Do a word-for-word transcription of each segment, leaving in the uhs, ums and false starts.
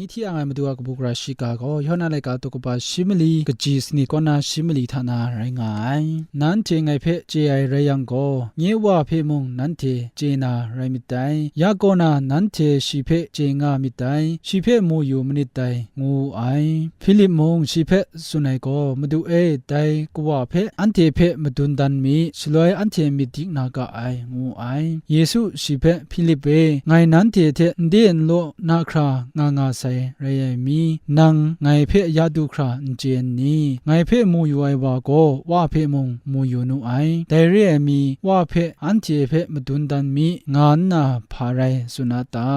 hti ang ai Madu a kabu gara shiga gaw, Yawhan a laika daw kaba shi mali, kaji sanit kaw na shi mali hta na rai nga ai. Nanhte ngai hpe chye ai rai yang gaw, nye Wa hpe mung nanhte chye na rai myit dai. Ya kaw na nanhte shi hpe chye nga myit dai, shi hpe mu yu manit dai, ngu wu ai. Hpilip mung shi hpe tsun ai gaw, Madu e, dai Kawa hpe anhte hpe madun dan mi, shaloi anhte myit dik na ga ai, ngu ai. Yesu shi hpe, Hpilip e, ngai nanhte hte nde nlaw na hkra nga nga sai rai ai mi, nang ngai hpe ya du hkra n chye n ni? Ngai hpe mu yu ai wa gaw, Wa hpe mung mu yu nu ai. Dai re ai mi, Wa hpe anhte hpe madun dan mi, nga nna hpa rai tsun a ta?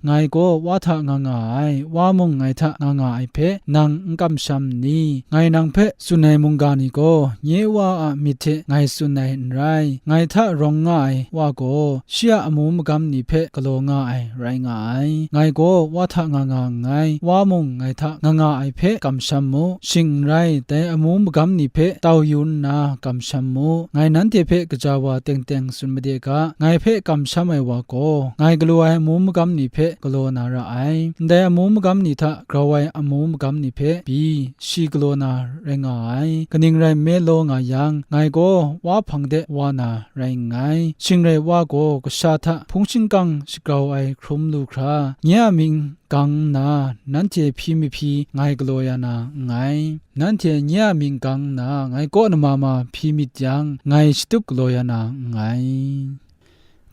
Ngai gaw Wa hta nga nga ai, Wa mung ngai hta nga nga ai hpe nang n kamsham n ni? Ngai nang hpe tsun ai mungga ni gaw, nye Wa a myit hte ngai tsun ai n rai. Ngai hta rawng nga ai Wa gaw, shi a amu magam ni hpe galaw nga ai rai nga ai. Ngai gaw Wa hta nga nga nngai, Wa mung ngai hta nga nga ai hpe kamsham mu, shing n rai, dai amu magam ni hpe tau yu nna kamsham mu. Ngai nanhte hpe gaja wa teng teng tsun made ga, ngai hpe kamsham ai wa gaw, ngai galaw ai amu magam ni hpe galaw na ra ai. Ndai amu magam ni hta grau ai amu magam ni hpe pyi, shi galaw na rai nga ai. Kaning rai nme law nga yang, ngai gaw Wa hpang de wa na rai nngai. Shing rai Wa gaw kasha hta hpung shingkang shagrau ai hkrum lu hkra, nye a mying gang nna, nanhte hpyi mahpyi ngai galaw ya na nngai. Nanhte nye a mying gang nna ngai kaw nama ma hpyi myit yang, ngai shatup galaw ya na nngai.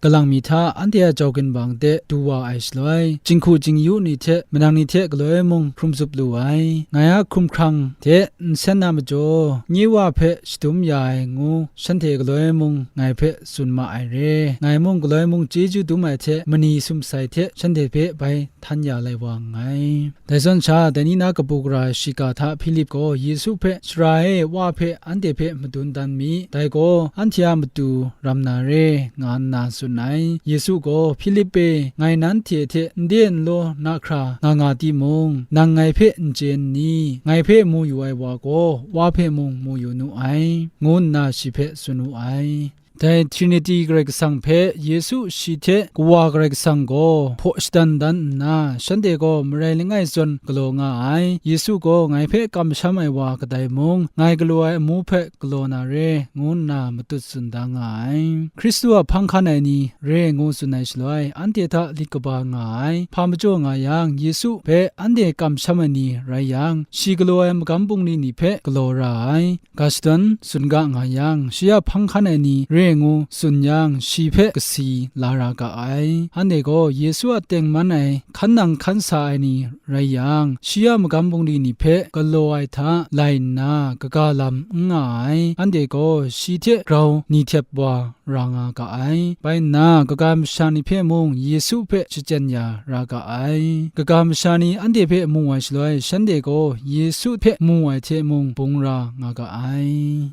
Galang mi hta anhte a jau ginwang de du wa ai shaloi, jinghku jingyu ni hte manang ni hte galoi mung hkrum zup lu ai. Ngai a hkumhkrang hte nsen na majaw, nye Wa hpe shadum ya ai ngu, shanhte galoi mung ngai hpe tsun ma ai re. Ngai mung galoi mung chyeju dum ai hte mani sumsai hte shanhte hpe bai htan ya lai wa nngai. Dai zawn sha, dai ni na kabu gara shiga hta Hpilip gaw Yesu hpe, Sara e, Wa hpe anhte hpe madun dan mi, dai gaw anhte a matu ram na re, nga nna tsun ai. Yesu gaw, Hpilip e, ngai nanhte hte nde nlaw na hkra nga nga timung, nang ngai hpe n chye n ni? Ngai hpe mu yu ai wa gaw, Wa hpe mung mu yu nu ai, ngu nna shi hpe tsun wu ai. Dai Trinity Karai Kasang hpe Yesu shi hte Kawa Karai Kasang gaw hpaw shadan dan nna, shanhte gaw marai langai zawn galaw nga ai. Yesu gaw ngai hpe kamsham ai wa kadai mung, ngai galaw ai amu hpe galaw na re, ngu nna matut tsun da nga ai. Hkristu a hpang hkan ai ni re ngu tsun ai shaloi, anhte hta lit kaba nga ai. Hpa majaw nga yang, Yesu hpe anhte kamsham ai ni rai yang, shi galaw ai magam bungli ni hpe galaw ra ai. Ga shadawn tsun ga nga yang, shi a hpang hkan ai ni re ngu tsun yang, shi hpe kasi la ra ga ai. Anhte gaw Yesu a tengman ai hkan nang hkan sa ai ni rai yang, shi a magam bungli ni hpe galaw ai hta lai nna, kaga lam n nga ai. Anhte gaw shi hte grau ni htep wa ra nga ga ai. Bai nna, kaga masha ni hpe mung Yesu hpe shachyen ya ra ga ai. Kaga masha ni anhte hpe mu ai shaloi, shanhte gaw Yesu hpe mu ai hte mung bung ra nga ga ai.